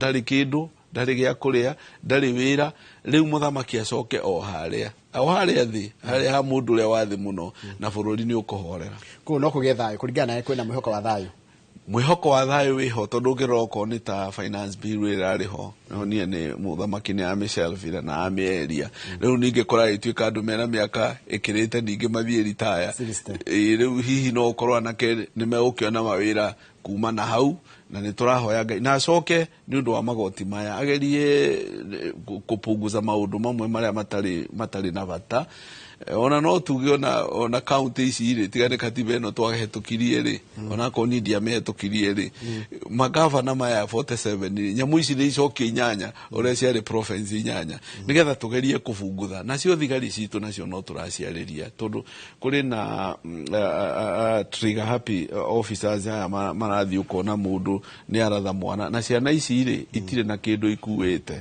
Ndarĩ kĩndũ, ndarĩ gĩa kũrĩa, ndarĩ wĩra. Rĩu mũthamaki acoke o harĩa, o harĩa thĩ, harĩa ha mũndũ ũrĩa wa thĩ mũno, na bũrũri nĩ ũkũhorera. Koguo no kũgĩe thayũ kũringana nawe, kwĩna mwĩhoko wa thayũ? Mwĩhoko wa thayũ wĩho, tondũ ũngĩrora okorwo nĩ ta finance bill ĩrĩa ĩrarĩ ho, niĩ nĩ mũthamaki nĩ amĩshelvire na amĩeheria. Rĩu ningĩ kũragĩtuĩka andũ mena mĩaka ĩkĩrĩte ningĩ mathiĩ ritaya. 60. Ĩĩ, rĩu hihi no ũkorwo anake nĩ megũkĩona mawĩra kuma na hau, na nĩ tũrahoya Ngai na acoke nĩ ũndũ wa magoti maya agerie kũpunguza maũndũ mamwe marĩa matarĩ na bata. Ona no tuge ona kaunti ici rĩ, tiga nĩ katiba ĩno twahĩtũkirie rĩ, ona akorwo niĩ ndiamĩhĩtũkirie rĩ, magavana maya 47 rĩ, nyamũ ici nĩ icokio 8 ũrĩa ciarĩ province 8, nĩgetha tũgerie kũbungutha. Nacio thigari citũ nacio no tũraciarĩria, tondũ kũrĩ na trigger happy officers aya marathiĩ ũkona mũndũ nĩ aratha mwana, na ciana ici rĩ itirĩ na kĩndũ ikuĩte.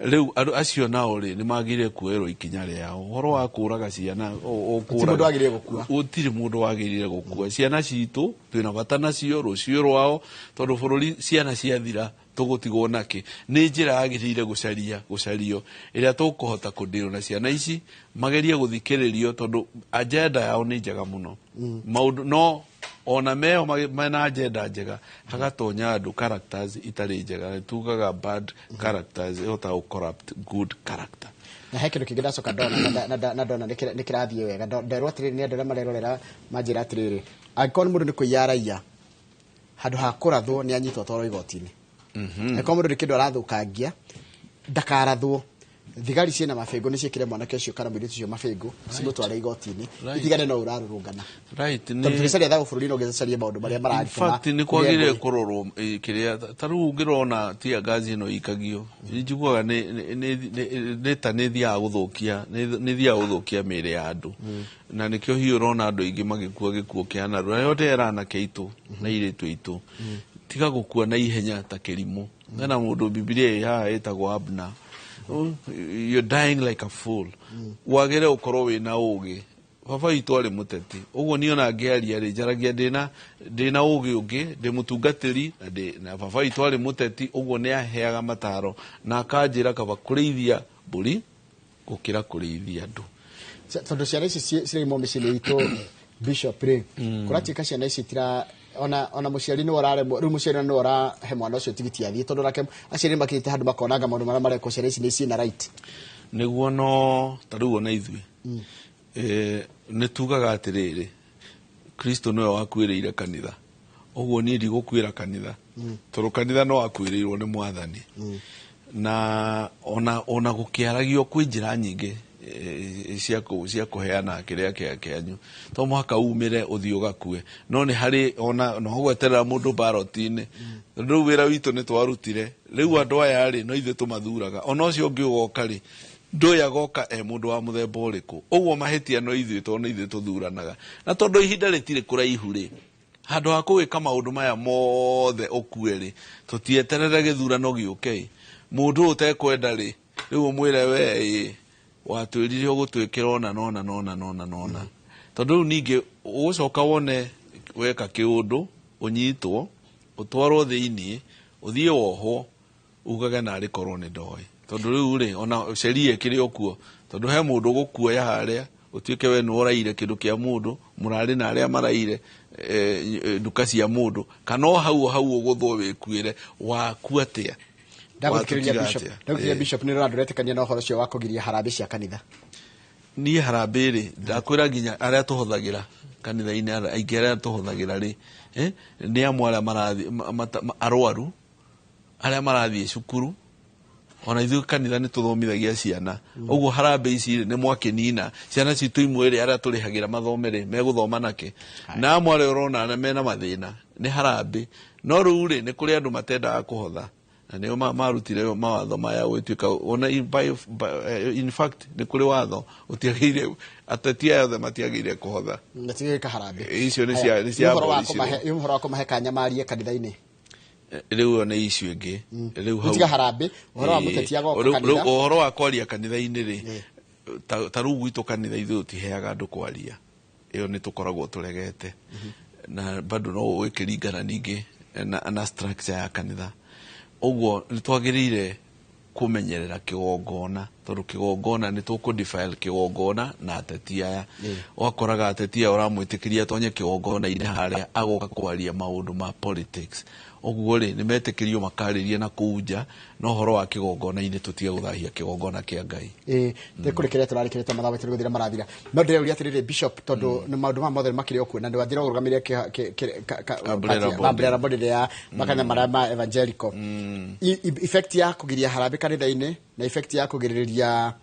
Rĩu andũ acio nao rĩ nĩ magĩrĩire kuoerwo ikinya rĩao. Ũhoro wa kũraga ciana, Gũtirĩ mũndũ wagĩrĩire gũkua. Gũtirĩ mũndũ wagĩrĩire gũkua. Ciana citũ twĩna bata nacio, rũciũ rwao, tondũ bũrũri ciana ciathira tũgũtigwo nakĩ. Nĩ njĩra yagĩrĩire gũcario ĩrĩa tũkũhota kũdeal na ciana ici, magerie gũthikĩrĩrio, tondũ agenda yao nĩ njega mũno. Maũndũ no ona meho mena agenda njega, hagatonya andũ characters itarĩ njega, tugaga bad characters ihotaga gũ corrupt good character. Na he kĩndũ kĩngĩ ndacoka ndona na ndona nĩ kĩrathiĩ wega. Nderwo atĩrĩrĩ nĩ andũ arĩa marerorera manjĩra atĩrĩrĩ, angĩkorwo nĩ mũndũ nĩ kũiya araiya, handũ ha kũrathwo nĩ anyitwo atwarwo igoti-inĩ. Angĩkorwo mũndũ nĩ kĩndũ arathũkangia, ndakarathwo. Thigari ciĩna mabĩngũ, nĩ ciĩkĩre mwanake ũcio kana mũirĩtu ũcio mabĩngũ, cimũtware igoti-inĩ, itigane no ũrarũrũngana. Tondũ tũgĩcaria thayũ bũrũri-inĩ, ũngĩcaria maũndũ marĩa In maratũma fact, nĩ kũgĩe kwagĩrĩire ngũĩ. kũrorwo, kĩrĩa ta rĩu ũngĩrona tear gas ĩno ĩikagio, njiguaga nĩ ta nĩ ĩthiaga gũthũkia, nĩ ĩthiaga gũthũkia mĩĩrĩ ya andũ. Na nĩkĩo hihi ũrona andũ aingĩ magĩkua gĩkuũ kĩa narua. Na yote anake aitũ na airĩtu aitũ, tiga gũkua na ihenya ta kĩrimũ. Hena mũndũ Bibilia ĩ haha ĩtagwo Abner. Oh, you're dying like a fool. Wagĩrĩire gũkorwo wĩna ũgĩ. Baba witũ arĩ mũteti, ũguo niĩ ona ngĩaria rĩ, njaragia ndĩna ũgĩ ũngĩ, ndĩ mũtungatĩri, na baba witũ arĩ mũteti, ũguo nĩ aheaga mataro na akanjĩra kaba kũrĩithia mbũri gũkĩra kũrĩithia andũ. Tondũ ciana ici ciraimwo mĩciĩ-inĩ itũ, Bishop, rĩ kũratuĩka ciana ici itira ona mũciari nĩwe ũraremwo. Rĩu mũciari nĩwe ũrahe mwana ũcio tigiti athiĩ, tondũ nake aciari makĩte handũ makonanga maũndũ marĩa marekwo, ciana ici nĩ ciĩna right. Nĩguo, no ta rĩu ona ithuĩ nĩ tugaga atĩrĩrĩ, Kristo nĩwe wakuĩrĩire kanitha, ũguo niĩ ndigũkuĩra kanitha, tondũ kanitha no wakuĩrĩirwo nĩ Mwathani. Na ona gũkĩaragio kwĩ njĩra nyingĩ cia kũheana kĩrĩa kĩanyu, to mũhaka umĩre ũthiĩ ũgakue, no nĩ harĩ ona no gweterera mũndũ ballot-inĩ, tondũ rĩu wĩra witũ nĩ twarutire. Rĩu andũ aya rĩ, no ithuĩ tũmathuraga, ona ũcio ũngĩ ũgoka rĩ, ndũĩ agoka e mũndũ wa mũthemba ũrĩkũ. Ũguo mahĩtia no ithuĩ, tondũ nĩ ithuĩ tũthuranaga, na tondũ ihinda rĩtirĩ kũraihu rĩ, handũ ha kũgĩka maũndũ maya mothe ũkue rĩ, tũtieterere gĩthurano gĩũke. Mũndũ ũyũ ũtekwenda rĩ, rĩu ũmwĩre we ĩ watwĩrire ũgũtwĩkĩra ona nona nona nona nona, tondũ rĩu ningĩ ũgũcoka wone weka kĩũndũ, ũnyitwo ũtwarwo thĩiniĩ, ũthiĩ wohwo, ugage narĩ korwo nĩ ndoĩ, tondũ rĩu rĩ ona sheria ĩkĩrĩ o kuo, tondũ he mũndũ ũgũkuoya harĩa ũtuĩke we nĩ ũraire kĩndũ kĩa mũndũ, mũrarĩ na arĩa maraire nduka cia mũndũ, kana o hau o hau ũgũthwo wĩkuĩre waku atĩa. Ndagũthikĩrĩria. Watutiga Bishop, atĩa? ndagũthikĩrĩria. Bishop, nĩ ũrona ndũretĩkania na ũhoro ũcio wa kũgiria harambĩ cia kanitha? Niĩ harambĩ rĩ, ndakwĩra nginya arĩa tũhũthagĩra kanitha-inĩ, aingĩ arĩa tũhũthagĩra rĩ, nĩ amwe arĩa marathiĩ arwaru, arĩa marathiĩ cukuru. Ona ithuĩ kanitha nĩ tũthomithagia ciana, ũguo harambĩ ici rĩ, nĩ mwakĩnina ciana citũ imwe rĩ, arĩa tũrĩhagĩra mathome rĩ, megũthoma nakĩ? Na amwe arĩa ũrona mena mathĩna nĩ harambĩ. No rĩu rĩ, nĩ kũrĩ andũ matendaga kũhotha, na nĩo marutire mawatho maya gũgĩtuĩka ona in fact nĩ kũrĩ watho ũtiagĩrĩire, ateti aya othe matiagĩrĩire kũhotha. Na tigĩka harambĩ. Icio nĩ cia Nĩ ũhoro wa abolishirwo. Nĩ ũhoro wa kũmahe kanya marie kanitha-inĩ? Rĩu ĩyo nĩ issue ĩngĩ rĩu hau. Gũtiga harambĩ, ũhoro wa mũteti agoka Rĩu kanitha. Ũhoro wa kwaria kanitha-inĩ rĩ, ta rĩu gwitũ kanitha ithuĩ tũtiheaga andũ kwaria, ĩyo nĩ tũkoragwo tũregete, na bado no ũgĩkĩringana ningĩ na structure ya kanitha. Ũguo nĩ twagĩrĩire kũmenyerera kĩgongona, tondũ kĩgongona nĩ tũkũ defile kĩgongona na ateti aya. Ũgakoraga ateti aya ũramwĩtĩkĩria atonye kĩgongona-inĩ harĩa agoka kwaria maũndũ ma politics. Ũguo rĩ, nĩ metĩkĩrio makarĩrie na kũu nja, no ũhoro wa kĩgongona-inĩ tũtige gũthahia kĩgongona kĩa Ngai. Ĩĩ, tũkũrĩkĩrĩria tũrarĩkĩrĩria mathaa maitũ nĩ gũthira marathira, no ndĩreuria atĩrĩrĩ, Bishop, tondũ nĩ maũndũ maya mothe makĩrĩ o kuo na ndĩwathira ũrũgamĩrĩre Umbrella body. Umbrella body ya makanitha marĩa ma evangelical. Effect ya kũgiria harambĩ kanitha-inĩ na effect ya kũgirĩrĩria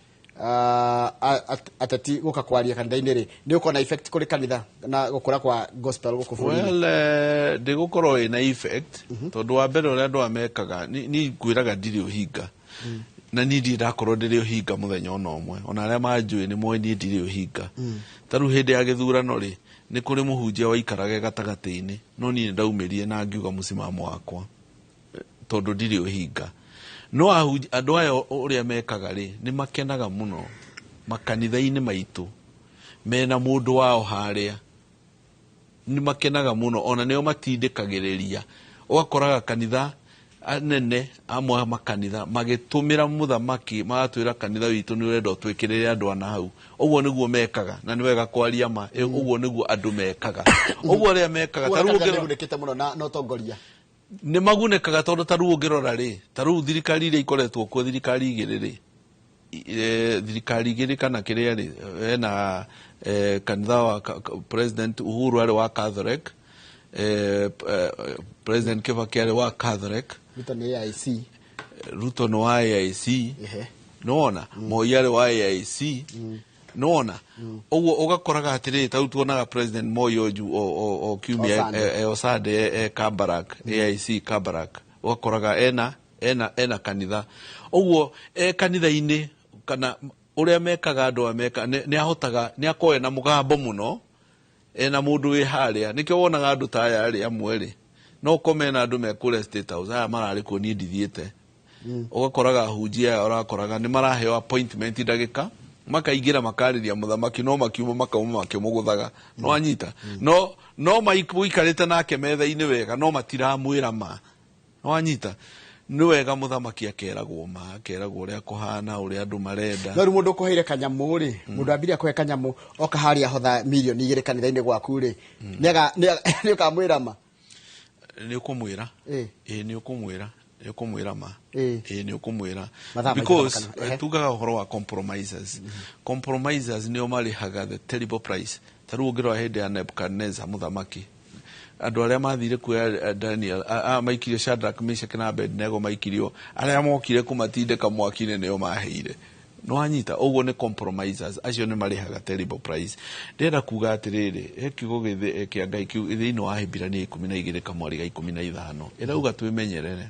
ateti gũka kwaria kanitha-inĩ rĩ, nĩ ũkorwo na effect kũrĩ kanitha na gũkũra kwa gospel gũkũ bũrũri-inĩ? Well, ndĩgũkorwo ĩna effect, tondũ wa mbere ũrĩa andũ aya mekaga, ni ngwĩraga ndirĩ ũhinga, na niĩ ndirĩ ndakorwo ndĩrĩ ũhinga mũthenya ona ũmwe. Ona arĩa manjũĩ nĩ moĩ niĩ ndirĩ ũhinga. Ta rĩu hĩndĩ ya gĩthurano rĩ, nĩ kũrĩ mũhunjia waikarage gatagatĩ-inĩ, no niĩ nĩ ndaumĩrire na ngiuga mũsimamo wakwa, tondũ ndirĩ ũhinga. No andũ aya ũrĩa mekaga rĩ, nĩ makenaga mũno makanitha-inĩ maitũ mena mũndũ wao harĩa, nĩ makenaga mũno, ona nĩo matindĩkagĩrĩria. Ũgakoraga kanitha anene amwe a makanitha magĩtũmĩra mũthamaki, magatwĩra kanitha witũ nĩ ũrenda ũtwĩkĩrĩre andũ ana hau. Ũguo nĩguo mekaga, na nĩ wega kwaria ma, ũguo nĩguo andũ mekaga. Ũguo arĩa mekaga, ta rĩu Ũguo kanitha ũngĩrora nĩgunĩkĩte mũno na ũtongoria. Nĩ magunĩkaga, tondũ ta rĩu ũngĩrora rĩ, ta rĩu thirikari iria ikoretwo kuo, thirikari igĩrĩ rĩ, thirikari igĩrĩ kana kĩrĩa rĩ, hena kanitha wa President Uhuru arĩ wa Catholic, President Kibaki arĩ wa Catholic. Ruto nĩ AIC. Ruto nĩ wa AIC. Nĩwona Moi arĩ wa AIC. Nĩwona ũguo ũgakoraga atĩrĩrĩ, ta rĩu tuonaga President Moi o kiumia O Sunday. O Sunday e Kabarak, AIC Kabarak, ũgakoraga ena kanitha. Ũguo e kanitha-inĩ, kana ũrĩa mekaga andũ aya meka, nĩ ahotaga, nĩ akoragwo ena mũgambo mũno, ena mũndũ wĩ harĩa. Nĩkĩo wonaga andũ ta aya rĩ, amwe rĩ, no ũkome mena andũ me kũrĩa State House, aya mararĩ kuo, niĩ ndithiĩte. Ũgakoraga ahunjia aya ũrakoraga nĩ maraheo appointment ndagĩka, makaingĩra makarĩria mũthamaki, no makiuma makauma makĩmũgũthaga. No anyita no maikũikarĩte nake metha-inĩ wega, no matiramwĩra ma. No anyita nĩ wega mũthamaki akeragwo ma, akeragwo ũrĩa kũhana, ũrĩa andũ marenda. No rĩu mũndũ ũkũheire kanyamũ rĩ, mũndũ ambirie kũhe kanyamũ oka harĩa hotha 2 mirioni kanitha-inĩ gwaku rĩ, nĩ ũkamwĩra ma? Nĩ ũkũmwĩra. Ĩĩ, nĩ ũkũmwĩra, nĩ ũkũmwĩra ma. Ĩĩ, nĩ ũkũmwĩra. Mathaa maitũ Because kana, ehe. tugaga ũhoro wa compromisers. Compromisers nĩo marĩhaga the terrible price. Ta rĩu ũngĩrora hĩndĩ ya Nebuchadnezzar mũthamaki, andũ arĩa mathire kuoya Daniel, maikirio Shadrach, Meshach na Abednego, maikirio, arĩa mokire kũmatindĩka mwaki-inĩ nĩo maheire. No anyita ũguo nĩ compromisers acio nĩ marĩhaga terrible price. Ndĩrenda kuga atĩrĩrĩ, he kiugo kĩa Ngai kiu thĩinĩ wa Ahibirania 12 kamwari ga 15 ĩrauga twĩmenyerere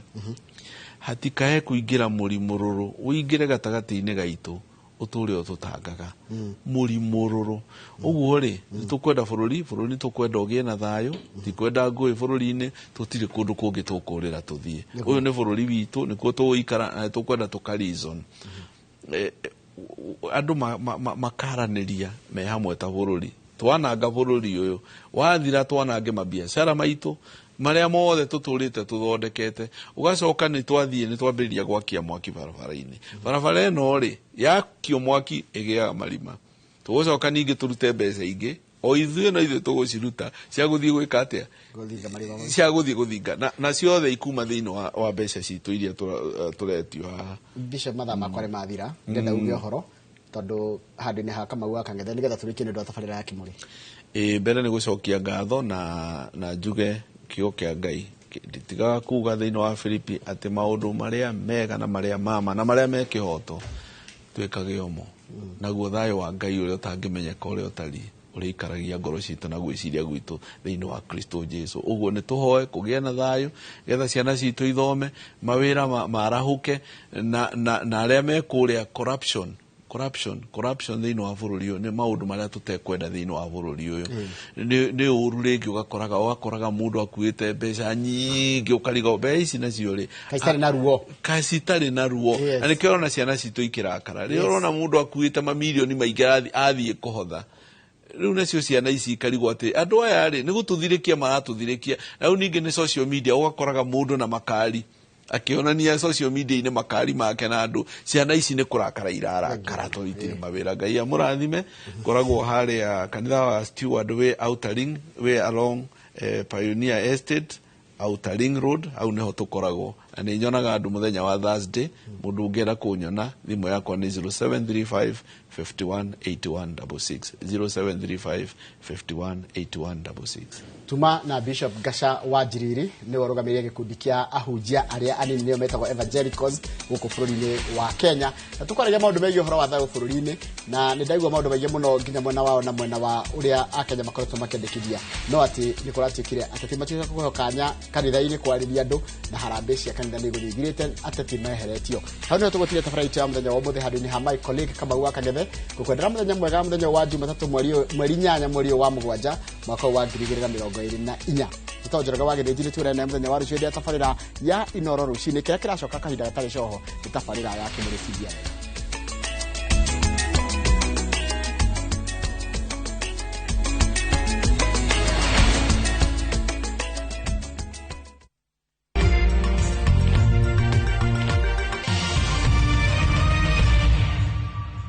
hatikae kũingĩra mũrimũ rũrũ, ũingĩre gatagatĩ-inĩ gaitũ ũtũre ũtũtangaga mũrimũ rũrũ. Ũguo rĩ, nĩ tũkwenda bũrũri, nĩ tũkwenda ũgĩe na thayũ, tikwenda ngũĩ bũrũri-inĩ. Tũtirĩ kũndũ kũngĩ tũkũrĩra tũthiĩ, ũyũ nĩ bũrũri witũ, nĩkuo tũgũikara na nĩ tũkwenda tũka reason. Andũ makaranĩria me hamwe ta bũrũri. Twananga bũrũri ũyũ wathira, twanange mabiacara maitũ marĩa mothe tũtũrĩte tũthondekete. Ũgacoka nĩ twathiĩ nĩ twambĩrĩria gwakia mwaki barabara-inĩ. Barabara ĩno rĩ, yakio mwaki ĩgĩaga marima. Tũgũcoka ningĩ tũrute mbeca ingĩ, o ithuĩ no ithuĩ tũgũciruta cia gũthiĩ gwĩka atĩa? Gũthinga marima mau. Cia gũthiĩ gũthinga na ciothe ikuma thĩinĩ wa mbeca citũ iria tũretio haha. Bishop, mathaa makwa nĩ mathira. Ndĩrenda uge ũhoro tondũ handũ-inĩ ha Kamau wa Kang'ethe, nĩgetha tũrĩkie nĩ ũndũ wa tabarĩra ya Kĩmũrĩ. Ĩ, mbere nĩ gũcokia ngatho na njuge kiugo kĩa Ngai nditigaga kuga thĩinĩ wa Filipi atĩ maũndũ marĩa mega na marĩa mama na marĩa me kĩhoto twĩkage omo, naguo thayũ wa Ngai ũrĩa ũtangĩmenyeka ũrĩa ũtariĩ ũrĩikaragia ngoro citũ na gwĩciria gwitũ thĩinĩ wa Kristo Jesu. Ũguo nĩ tũhoe kũgĩe na thayũ getha ciana citũ ithome, mawĩra marahũke, na arĩa me kũrĩa corruption, corruption, corruption thĩinĩ wa bũrũri ũyũ nĩ maũndũ marĩa tũtekwenda thĩinĩ wa bũrũri ũyũ. Nĩ ũru rĩngĩ ũgakoraga mũndũ akuĩte mbeca nyingĩ, ũkarigwo mbeca ici nacio rĩ Kaĩ citarĩ na ruo. Kaĩ citarĩ na ruo. Na nĩkĩo ũrona ciana citũ ikĩrakara rĩrĩa ũrona mũndũ akuĩte mamirioni maingĩ athiĩ kũhotha. Rĩu nacio ciana ici ikarigwo atĩ andũ aya rĩ nĩ gũtũthirĩkia maratũthirĩkia. Na rĩu ningĩ nĩ social media, ũgakoraga mũndũ na makari Akĩonania social media-inĩ makari make na andũ, ciana ici nĩ kũrakara irarakara tondũ itirĩ mawĩra. Ngai amũrathime. Ngoragwo harĩa kanitha wa Steward wĩ Outer Ring, wĩ along Pioneer Estate, Outer Ring Road, hau nĩho tũkoragwo, na nĩ nyonaga andũ mũthenya wa Thursday. Mũndũ ũngĩenda kũnyona, thimũ yakwa nĩ 0735 51 81 66, 0735 51 81 66. Tuma na Bishop Gasha wa Njiriri, nĩwe ũrũgamĩrĩire gĩkundi kĩa ahunjia arĩa anini, nĩo metagwo evangelicals gũkũ bũrũri-inĩ wa Kenya, na tũkwaragia maũndũ megiĩ ũhoro wa thayũ bũrũri-inĩ, na nĩ ndaigua maũndũ maingĩ mũno, nginya mwena wao na mwena wa ũrĩa Akenya makoretwo makĩandĩkithia, no atĩ nĩ kũratuĩkire ateti matuĩka kũheo kanya kanitha-inĩ kwarĩria andũ, na harambĩ cia kanitha nĩ igũthiĩ ithirĩte ateti meheretio. Hau nĩho tũgũtiria tabarĩra itũ ya mũthenya wa ũmũthĩ. Handũ-inĩ ha my colleague Kamau wa Kang'ethe, ngũkwendera mũthenya mwega, mũthenya wa Jumatatũ, mweri 8, mweri ũyũ wa mũgwanja, mwaka ũyũ wa 2024. Tũtagwo Njoroge wa Gĩthĩnji. Nĩ tuonane mũthenya wa rũciũ hĩndĩ ya tabarĩra ya Inoro rũcinĩ. Kĩrĩa kĩracoka kahinda gatarĩ coho nĩ tabarĩra ya Kĩmũrĩ TV.